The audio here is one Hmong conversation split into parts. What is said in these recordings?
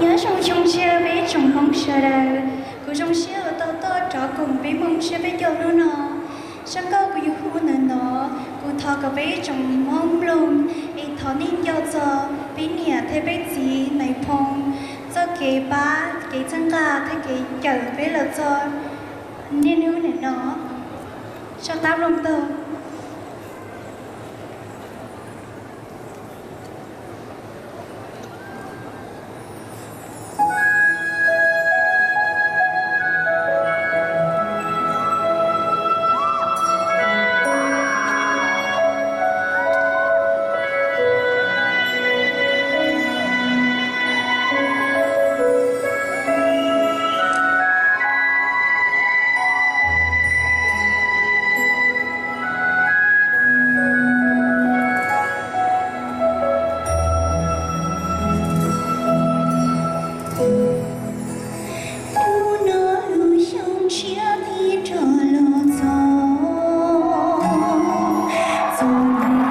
Nyob zoo xyoo tshiab peb tsoom Hmoob sawv daws, kuv zoo siab uas tau tuaj rov koom peb Hmoob tshiab peb caug hnub no. Zoo nkauj kuv yuav hu ntawm no, kuv thov kom peb tsoom Hmoob mloog es thov nej nco txog peb niam thiab peb txiv Nais Phoo txoj kev pab kev txhawb nqa thiab kev cawm peb los txog niaj hnub nim no. Soj qab mloog tau. Hnub no lub xyoo tshiab thiaj rov los txog, txog hnub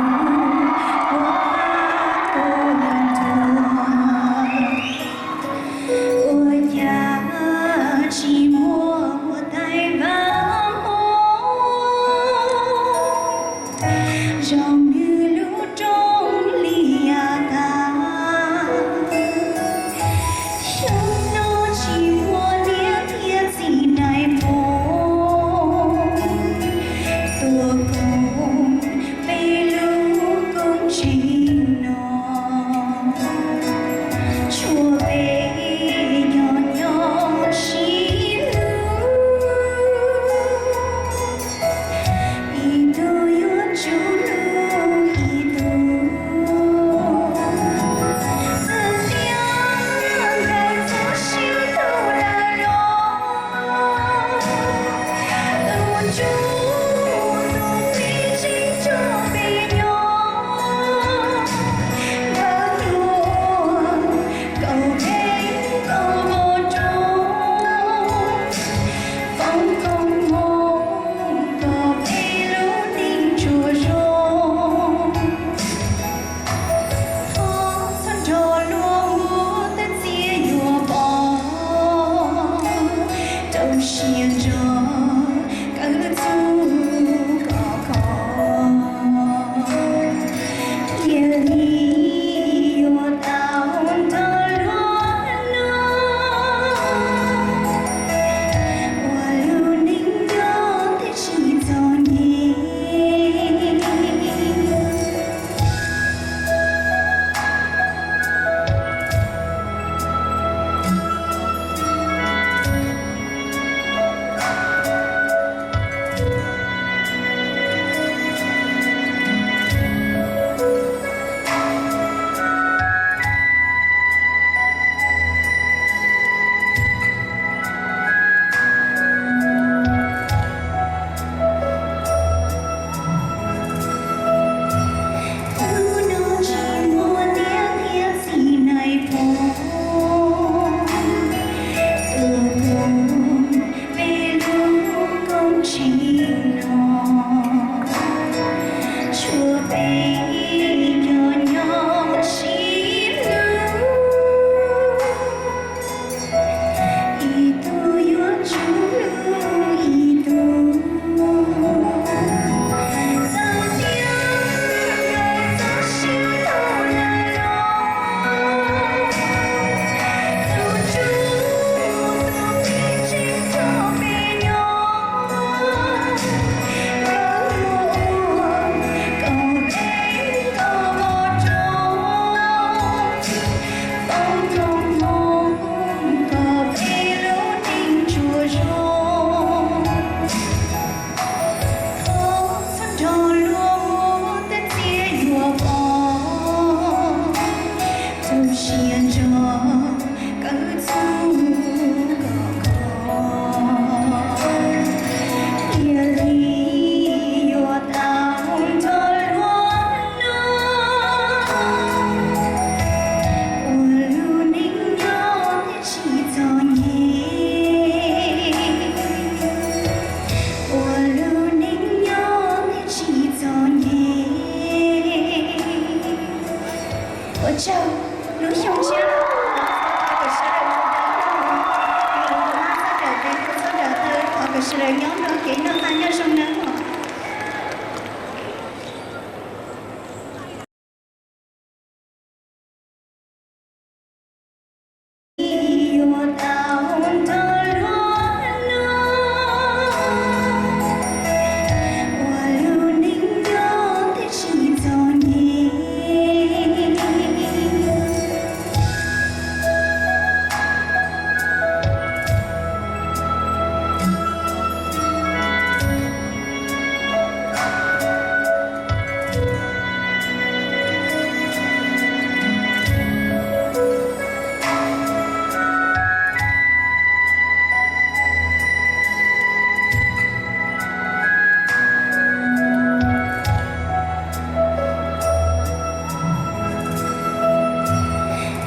ua pab ua lag tuag. Ua cas tsis muaj huab tais vab hmo, zoo nws lub rooj liaj tag. Xyoo no tsis muaj niam thiab txiv Nais Phoo tuaj koom peb lub koob tsev no, tshuav peb nyob nyob sib hlub, ib tug yuav tsum hlub ib tug. Txawm tias nkawd txoj sia tau lawm los, tus ntsuj tus txiv tseem coj peb nyob. Nkawd tuaj kom peb tau ua rau foom koob hmoov kom peb lub neej tsuas zoo. Thov txhob nrog luag mus, tej txiaj yuav pom, rau siab nrog kawg txuj kos kho. Cia li yuav tau nrog luag no, ua lub neej nyob thiaj tsis txom nyem. Hnub no tsis muaj niam thiab txiv Nais Phoo tuaj koom peb lub koob tsev no, tshuav peb cov nyob sib hlub, ib tug yuav tsum hlub ib tug. Txawm tias nkawd txoj sia tau lawm los, tus ntsuj tus txiv tseem coj peb nyob. Nkawd tuaj kom peb tau ua rau foom koob hmoov kom peb lub neej tsuas zoo. Thov txhob nrog luag mus, tej txiaj yuav pom, rau siab nrog kawg txuj kos kho. Cia li yuav tau nrog luag no, ua lub neej nyob thiaj tsis txom nyem, ua lub neej nyob thiaj tsis txom nyem. Ua tsaug, lub xyoo tshiab sawv daws nyob nrog kev noj qab nyob zoo nawb.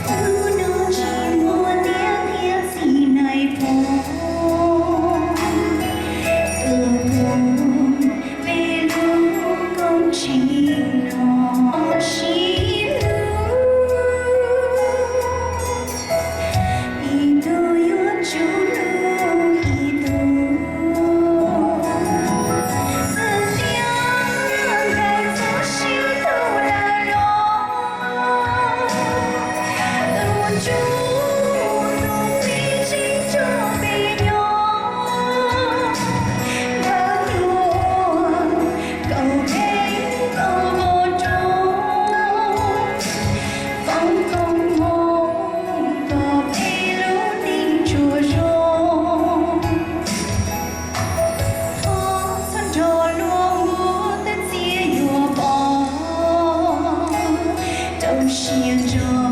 Hnub no tsis muaj niam thiab txiv nais phoo, tuaj koom peb lub koom tsev no sib hlub. Ib tug yuav tsum hlub ib tug, txawm tias nkawd txoj sia tau lawm los, tus ntsuj tus txiv tseem nrog peb nyob. Nkawd tuaj kom peb tau ua rau foom koob hmoov kom peb lub neej tsuas zoo. Thov txhob nrog luag mus, tej txiv yuav pom, rau siab nrog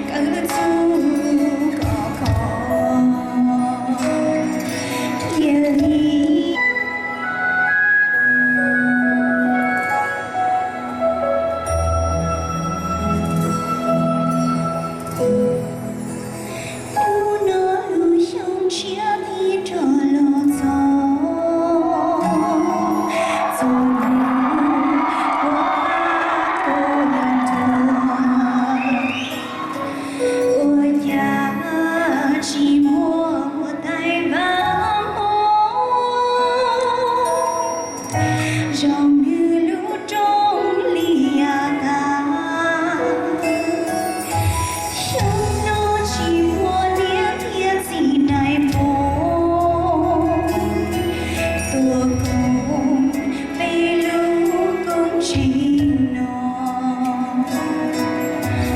nkawd txhub kom khov cia li. Hnub no lub xyoo tshiab thiaj rov los txog, txog hnub ua pab kuv yog ntuag, ua cas tsis muaj huab tais vab hmoov. Zoo nws lub rooj hlias tas, xyoo no tsis muaj niam thiab txiv nais phoo, tuaj koom peb lub koom tsev no,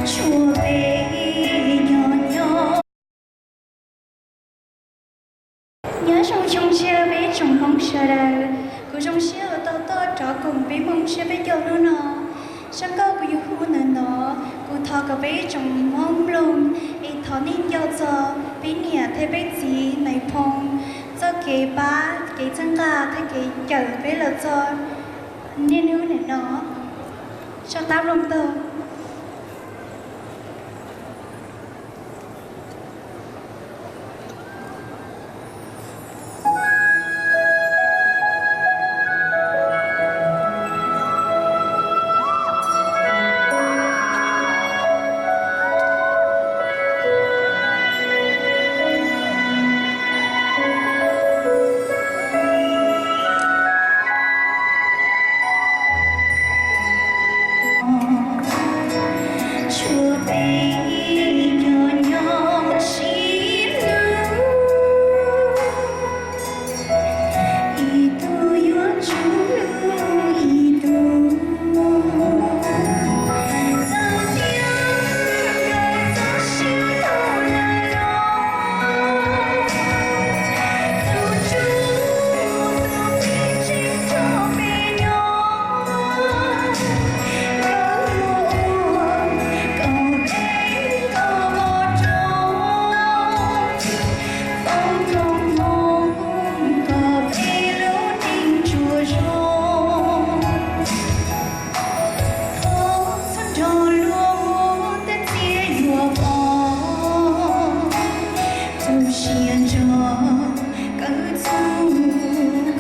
tshuav peb nyob nyob. Nyob zoo xyoo tshiab peb tsoom Hmoob sawv daws. Kuv zoo siab uas tau tuaj rov koom peb Hmoob tsiab peb caug hnub no. Zoo nkauj kuv yuav hu ntawm no, kuv thov kom peb tsoom Hmoob mloog es thov nej nco txog peb niam thiab peb txiv nais phoo txoj kev pab, kev txhawb nqa thiab kev cawm peb los txog niaj hnub nim no. Soj qab mloog tau. Tshuav peb